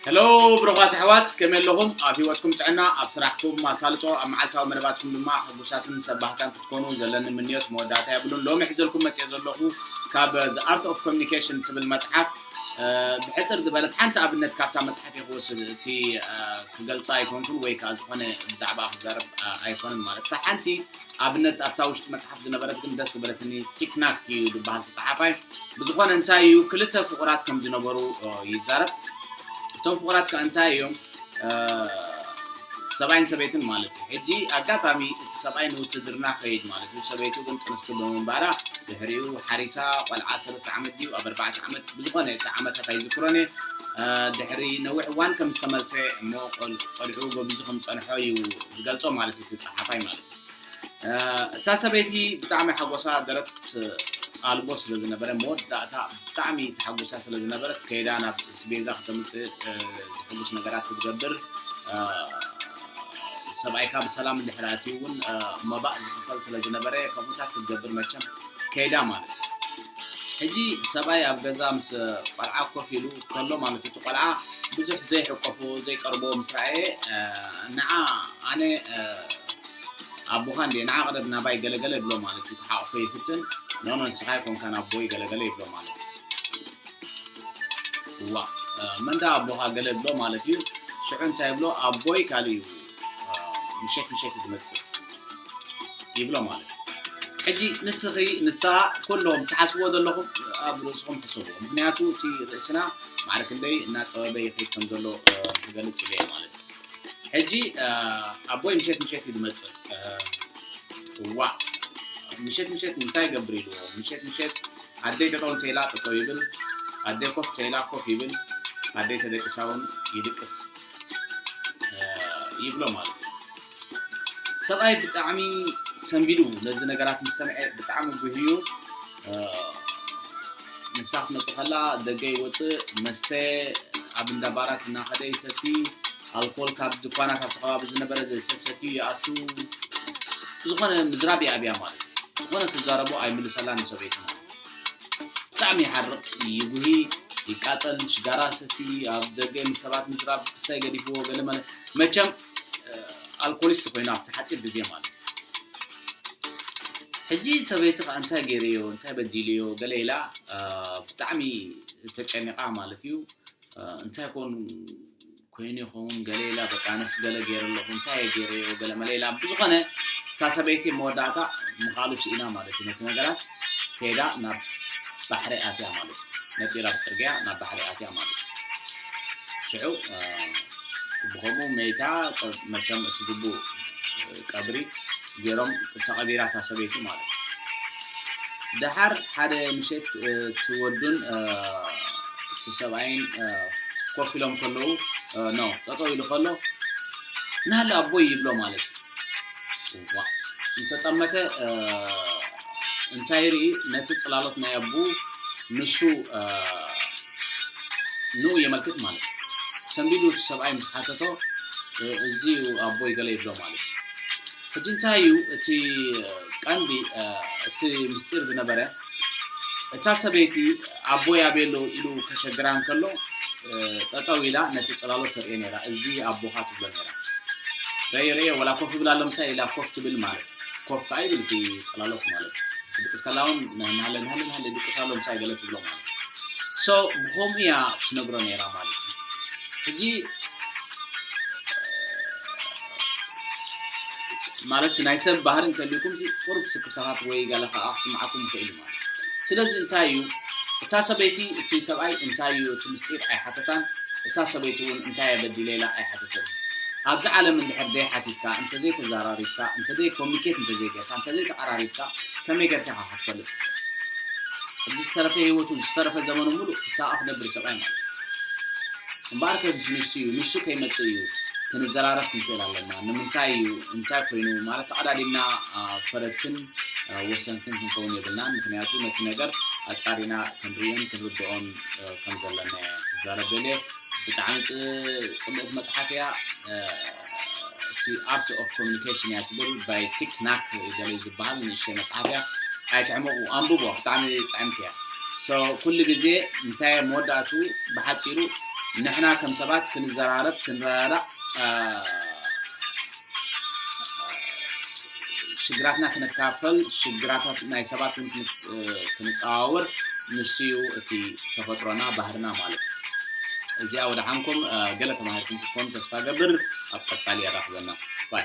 ሄሎ ብሩኻት ኣሕዋት፣ ከመይ ኣለኹም? ኣብ ህይወትኩም ጥዕና፣ ኣብ ስራሕኩም ማሳልጦ፣ ኣብ መዓልታዊ መደባትኩም ድማ ሕጉሳትን ሰብ ባህታን ክትኮኑ ዘለኒ ምንዮት መወዳእታ የብሉን። ሎሚ ሒዘልኩም መፅየ ዘለኹ ካብ The Art of Communication ትብል መፅሓፍ ብሕፅር ዝበለት ሓንቲ ኣብነት ካብታ መፅሓፍ እየ ክወስድ። እቲ ክገልፃ ኣይኮንኩን ወይ ከዓ ዝኾነ ብዛዕባ ክዛረብ ኣይኮነን ማለት እታ ሓንቲ ኣብነት ኣብታ ውሽጢ መፅሓፍ ዝነበረት ግን ደስ ዝበለትኒ። ቲክናክ እዩ ዝበሃል እቲ ፀሓፋይ። ብዝኾነ እንታይ እዩ ክልተ ፍቑራት ከም ዝነበሩ ይዛረብ። እቶም ፍቑራት ከ እንታይ እዮም? ሰብኣይን ሰበይትን ማለት እዩ። ሕጂ ኣጋጣሚ እቲ ሰብኣይ ንውትድርና ከይድ ማለት እዩ። ሰበይቱ ግን ጥንስቲ ብምንባራ ድሕሪኡ ሓሪሳ ቆልዓ ሰለስተ ዓመት ድዩ ኣብ ኣርባዕተ ዓመት ብዝኾነ እቲ ዓመታት ኣይዝክሮን እየ። ድሕሪ ነዊሕ እዋን ከም ዝተመልሰ እሞ ቆልዑ በብዚ ከም ዝፀንሖ እዩ ዝገልፆ ማለት እዩ እቲ ፀሓፋይ ማለት እዩ። እታ ሰበይቲ ብጣዕሚ ሓጎሳ ደረት ኣልቦ ስለ ዝነበረ መወዳእታ ብጣዕሚ ተሓጉሳ ስለ ዝነበረት ከይዳ ናብ ስቤዛ ክተምፅእ ዝሕጉስ ነገራት ክትገብር ሰብኣይካ ብሰላም እንድሕር ኣትዩ እውን መባእ ዝኽፈል ስለ ዝነበረ ከምኡታት ክትገብር መቸም ከይዳ ማለት እዩ። ሕጂ ሰብኣይ ኣብ ገዛ ምስ ቆልዓ ኮፍ ኢሉ ከሎ ማለት እቲ ቆልዓ ብዙሕ ዘይሕቆፎ ዘይቀርቦ ምስ ረኣየ ንዓ ኣነ ኣቦኻ እንዴ ንዓ ቅረብ ናባይ ገለገለ ይብሎ ማለት እዩ። ክሓቕፎ ይፍትን ኖኖ ንስኻ ይኮንካን ኣቦይ ገለገለ ይብሎ ማለት እዩ። ዋ መንዳ ኣቦኻ ገለ ይብሎ ማለት እዩ። ሽዑ እንታይ ይብሎ ኣቦይ ካልእ እዩ ምሸት ምሸት ዝመፅእ ይብሎ ማለት እዩ። ሕጂ ንስኺ ንሳ ኩሎም ትሓስብዎ ዘለኹም ኣብ ርእስኹም ሕሰብዎ። ምክንያቱ እቲ ርእስና ማዕረ ክንደይ እናፀበበ ይኸይድ ከም ዘሎ ክገልፅ ኢለ ማለት እዩ። ሕጂ ኣቦይ ምሸት ምሸት እዩ ዝመፅእ። ዋ ምሸት ምሸት እንታይ ይገብር ኢልዎ። ምሸት ምሸት ኣደይ ጠጠው እንተኢላ ጠጠው ይብል፣ ኣደይ ኮፍ እንተኢላ ኮፍ ይብል፣ ኣደይ ተደቂሳ እውን ይድቅስ ይብሎ ማለት እዩ። ሰብኣይ ብጣዕሚ ሰንቢዱ ነዚ ነገራት ምስ ሰምዐ ብጣዕሚ ጉህዩ ንሳ ክትመፅእ ከላ ደገ ይወፅእ መስተ ኣብ እንዳ ባራት እናኸደ ይሰቲ ኣልኮል ካብ ድኳናት ኣብቲ ከባቢ ዝነበረ ዝሰሰትዩ ይኣቱ ብዝኾነ ምዝራብ ይኣብያ ማለት እዩ። ዝኾነ ትዛረቦ ኣይምልሰላ ንሰበይቱ ማለት እዩ። ብጣዕሚ ይሓርቕ ይጉሂ ይቃፀል ሽጋራ ሰቲ ኣብ ደገ ምስ ሰባት ምዝራብ ክሳይ ገዲፍዎ ገለ ማለት መቸም ኣልኮሊስት ኮይኑ ኣብቲ ሓፂር ግዜ ማለት እዩ። ሕጂ ሰበይቲ ከዓ እንታይ ገይርዮ እንታይ በዲልዮ ገለ ኢላ ብጣዕሚ ተጨኒቓ ማለት እዩ። እንታይ ኮን ኮይኑ ይኸውን ገለ ኢላ በቃ ኣነስ ገለ ገይረ ኣለኹ እንታይ ገይረዮ ገለ መለ ኢላ ብዝኾነ እታ ሰበይቲ መወዳእታ ምኻሉ ስኢና ማለት እዩ። ነቲ ነገራት ከይዳ ናብ ባሕሪ ኣትያ ማለት እዩ። ነጢራ ብፅርግያ ናብ ባሕሪ ኣትያ ማለት እዩ። ሽዑ ብኸምኡ መይታ መቸም እቲ ግቡእ ቀብሪ ገይሮም ተቐቢራ እታ ሰበይቲ ማለት እዩ። ደሓር ሓደ ምሸት እቲ ወዱን እቲ ሰብኣይን ኮፍ ኢሎም ከለዉ ኖ ጠጠው ኢሉ ከሎ ናለ ኣቦይ ይብሎ ማለት እዩ። እንተጠመተ እንታይ ርኢ ነቲ ፅላሎት ናይ ኣቡ ንሱ ንኡ የመልክት ማለት እዩ። ሰንቢዱ እቲ ሰብኣይ ምስ ሓተቶ እዚ ኣቦይ ገለ ይብሎ ማለት እዩ። ሕጂ እንታይ እዩ እቲ ቀንዲ እቲ ምስጢር ዝነበረ እታ ሰበይቲ ኣቦይ ኣበይ ኣሎ ኢሉ ከሸግራ እንከሎ ጠጠው ኢላ ነቲ ፅላሎት ተርእዮ ነራ እዚ ኣቦኻ ትብሎ ነራ። ረየ ረየ ወላ ኮፍ ይብል ኣሎ ምሳይ ኢላ ኮፍ ትብል ማለት ኮፍ ከዓ ይብል እቲ ፅላሎት ማለት ድቅስ ከላ እውን ናህለ ናህለ ናህለ ድቅስ ኣሎ ምሳይ ገለ ትብሎ ማለት so ብኸምኡ እያ ትነግሮ ነራ ማለት እዩ። ሕጂ ማለት ናይ ሰብ ባህሪ እንተልዩኩም ቁሩብ ስክፍታታት ወይ ገለ ከዓ ክስምዓኩም ይኽእል እዩ ማለት ስለዚ እንታይ እዩ እታ ሰበይቲ እቲ ሰብኣይ እንታይ እዩ እቲ ምስጢር ኣይሓተታን እታ ሰበይቲ እውን እንታይ እየ በዲለ ኢላ ኣይሓተተን ኣብዚ ዓለም እንድሕር ዘይሓቲትካ እንተዘይተዛራሪብካ እንተዘይ ኮሚኒኬት እንተዘይጌርካ እንተዘይተቐራሪብካ ከመይ ጌርካ ኢኻ ክትፈልጥ ትኽእል ሕጂ ዝተረፈ ህይወቱ ዝተረፈ ዘመኑ ሙሉእ ክሳቐ ክነብር ሰብኣይ ማለት እዩ እምበኣር ከ ንሱ እዩ ንሱ ከይመፅእ እዩ ክንዘራረብ ክንክእል ኣለና ንምንታይ እዩ እንታይ ኮይኑ ማለት ተቐዳዲምና ፈረድትን ወሰንትን ክንከውን የብልናን ምክንያቱ ነቲ ነገር ኣፃሪና ክንርእዮን ክንርድኦን ከም ዘለና እየ ክዛረብ ደልየ ብጣዕሚ ፅብቕቲ መፅሓፍ እያ እቲ art of communication እያ ትብል by ቲክ ናክ ገለ ዝበሃል ንእሽተይ መፅሓፍ እያ ኣይትሕመቑ ኣንብቦ ብጣዕሚ ጥዕምቲ እያ so ኩሉ ግዜ እንታይ መወዳእቱ ብሓፂሩ ንሕና ከም ሰባት ክንዘራረብ ክንረዳዳእ ሽግራትና ክንካፈል ሽግራታት ናይ ሰባት ን ክንፀዋወር ንስዩ እቲ ተፈጥሮና ባህርና ማለት እዩ። እዚኣ ወደ ሓንኩም ገለ ተማሂርኩም ክትኮኑ ተስፋ ገብር። ኣብ ቀፃሊ የራኽበና ባይ።